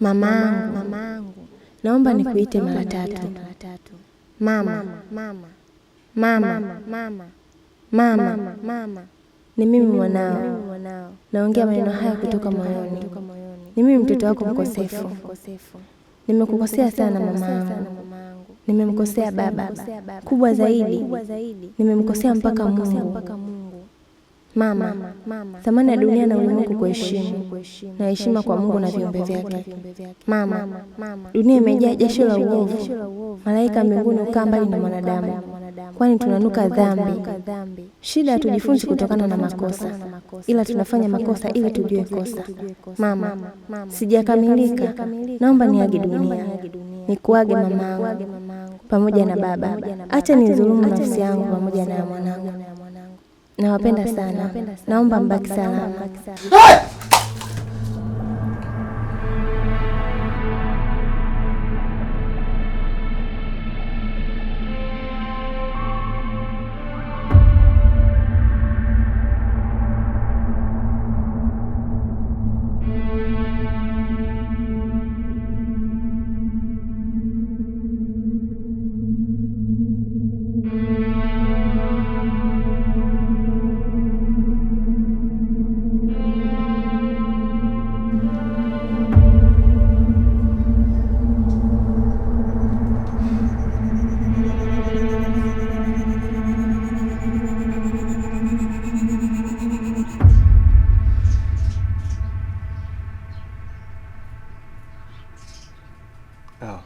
Mamangu, naomba nikuite mara tatu. Mama, mama, mama, mama, mama, mama. Ni mimi mwanao, naongea maneno haya kutoka moyoni. Ni mimi mtoto wako mkosefu. Nimekukosea sana mamangu, nimemkosea baba, kubwa zaidi nimemkosea mpaka Mungu. Mama, thamani ya dunia na ulimwengu kuheshimu, na heshima kwa Mungu na viumbe vyake. Mama, dunia imejaa jasho la uovu, malaika mbinguni hukaa mbali na mwanadamu, kwani tunanuka dhambi. Shida hatujifunzi kutokana na makosa, ila tunafanya makosa ili tujue kosa. Mama, sijakamilika, naomba niage dunia, nikuage mamangu pamoja na baba. Acha nidhulumu nafsi yangu pamoja na ya mwanangu. Nawapenda sana, naomba mbaki salama. Ah.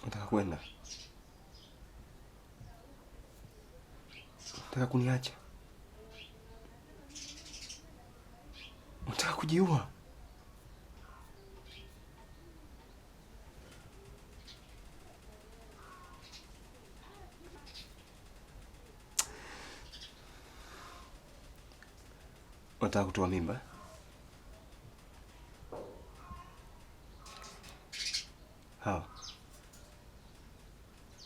Unataka kwenda? Unataka kuniacha? Unataka kujiua? Unataka kutoa mimba? Hawa.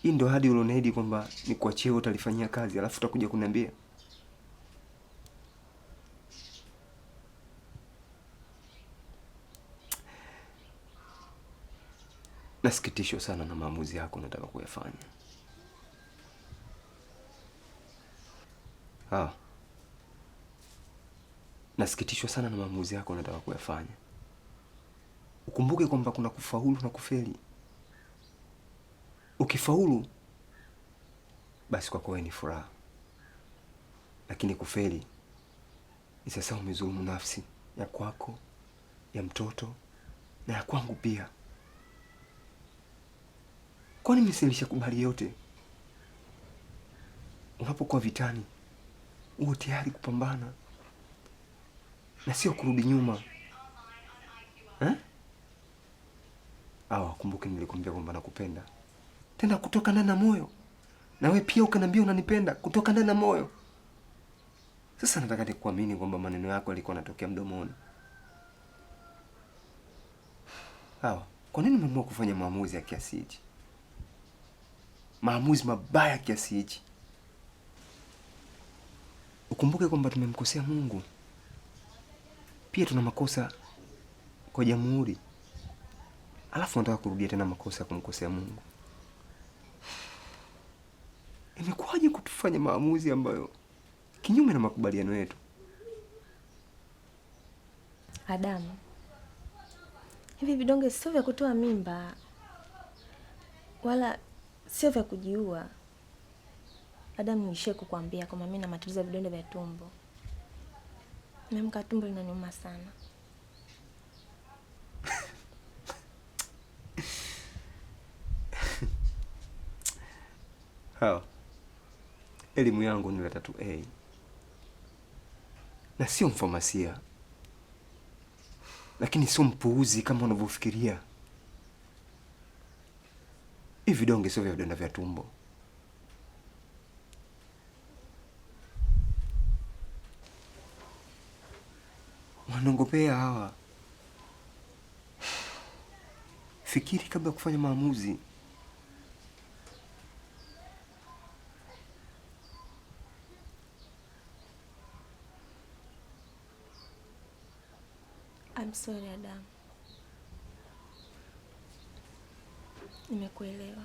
Hii ndio hadi ulioniahidi kwamba nikuachie wewe utalifanyia kazi alafu utakuja kuniambia. Nasikitishwa sana na maamuzi yako unataka kuyafanya. Hawa. Nasikitishwa sana na maamuzi yako unataka kuyafanya. Ukumbuke kwamba kuna kufaulu na kufeli. Ukifaulu basi kwako wewe ni furaha, lakini kufeli ni sasa umezulumu nafsi ya kwako, ya mtoto na ya kwangu pia. Kwani mimi nilishakubali yote? Unapokuwa vitani, uwe tayari kupambana na sio kurudi nyuma eh? Awa, kumbuke nilikwambia kwamba nakupenda tena kutoka ndani ya moyo, na wewe pia ukaniambia unanipenda kutoka ndani ya moyo. Sasa nataka nikuamini kwamba maneno yako yalikuwa yanatokea mdomoni. Hawa, kwa nini umeamua kufanya maamuzi ya kiasi hichi? Maamuzi mabaya kiasi hichi? Ukumbuke kwamba tumemkosea Mungu, pia tuna makosa kwa jamhuri, alafu nataka kurudia tena makosa ya kumkosea Mungu. Imekuwaje kutufanya maamuzi ambayo kinyume na makubaliano yetu? Adamu, hivi vidonge sio vya kutoa mimba wala sio vya kujiua. Adamu, niishie kukwambia kwamba mimi na matatizo ya vidonda vya tumbo. Nimeamka tumbo linaniuma sana. Hawa, elimu yangu ni la 3A na sio mfamasia, lakini sio mpuuzi kama unavyofikiria. Hivi vidonge sio vya vidonda vya tumbo. Wanongopea hawa. Fikiri kabla ya kufanya maamuzi. I'm sorry Adam. Nimekuelewa.